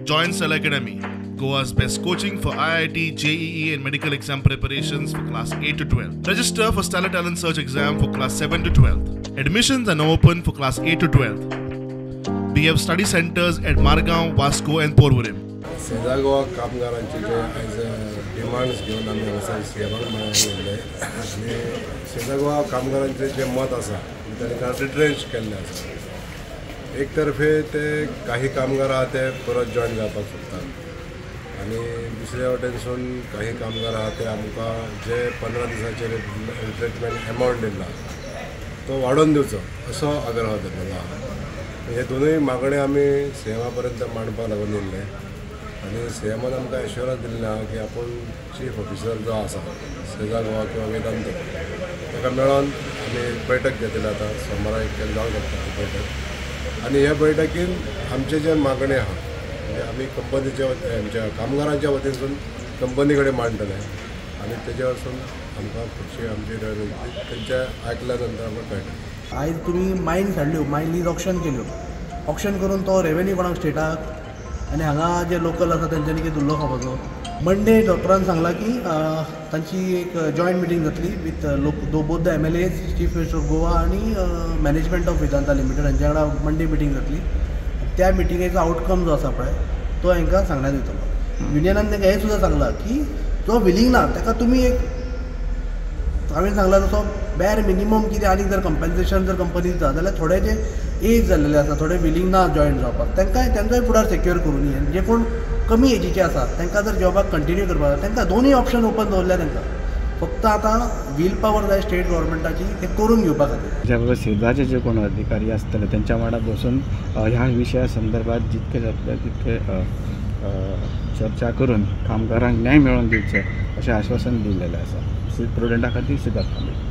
Join Stellar Academy, Goa's best coaching for IIT, JEE and medical exam preparations for class 8 to 12. Register for Stellar Talent Search exam for class 7 to 12. Admissions are now open for class 8 to 12. We have study centers at Margao, Vasco and Porvorim. सेजा गोवा कामगारांचे जे आयज demands घेवन आमी हांगासर सीएमाक मेळोंक येयल्ले आनी सेजा गोवा कामगारांचे जे मत आसा तांकां रिट्रेंच केल्लें आसा. एक तर्फे ते काही कामगार आहा ते परत जॉयन जावपाक सोदतात आनी दुसऱ्या वटेनसून काही कामगार आहा ते आमकां जे 15 दिसांचे रिट्रेंचमेंट एमावंट दिला तो वाडोवन दिवचो असो आग्रह धरलेलो आहा. हे दोनूय मागणे आमी सीएमा पर्यंत मांडपाक लागून येयल्ले आनी सीएमान आमकां एश्योरन्स दिल्लें आहा की आपूण चीफ ऑफिसर जो आसा सेजा गोवा किंवा वेदांत ताका मेळोन आमी बैठक घेतली. आतां सोमारा एक जावंक शकता ती बैठक आनी हे बैठकीन आमचे जे मागणे आहा म्हणजे आमी कंपनीच्या आमच्या कामगारांच्या वतीनसून कंपनी कडेन मांडटले आनी तेजे वरसून आमकां फुडची आमची रणनिती तेंच्या आयकल्या नंतर आमकां कळटलें. आयज तुमी मायन्स हाडल्यो, मायन लीज ऑक्शन केल्यो, ऑक्शन करून तो रेवेन्यू कोणाक स्टेटाक आनी हांगा जे लोकल आसा तेंच्यांनी कितें धुल्लो खावपाचो. मंडे डॉक्टरान सांगलां की तांची एक जॉयंट मिटींग जातली with both the MLAs, chief minister of Goa आनी मॅनेजमेंट ऑफ वेदांता लिमिटेड हांच्या वांगडा मंडे मिटींग जातली. त्या मिटिंगेचो आवटकम जो आसा पळय तो हांकां सांगण्यात येतलो. युनियनान तांकां हें सुद्दां सांगलां की जो विलींग ना ताका तुमी एक हांवें सांगलां तसो बॅर मिनिमम कितें आनीक जर कंपन्सेशन जर कंपनी दिता जाल्यार थोडे जे एज जाल्लेले आसा थोडे विलींग ना जॉयन जावपाक तांकां तांचोय फुडार सेक्युअर करूं न्ही. जे कोण कमी एजीचे आसा तांकां जर जॉबाक कंटिन्यू करपाक जाय तांकां दोनूय ऑप्शन ओपन दवरल्या. तांकां फक्त आतां will power जाय स्टेट गव्हर्मेंटाची ते करून घेवपा खातीर. ज्या बरोबर सेजाचे जे कोण अधिकारी आसतले तेंच्या वांगडा बसून ह्या विशया संदर्भात जितके जातले तितके चर्चा करून कामगारांक न्याय मेळोवन दिवचो अशें आश्वासन दिल्लेलें आसा. प्रुडंटा खातीर सिद्धार्थ कांबळे.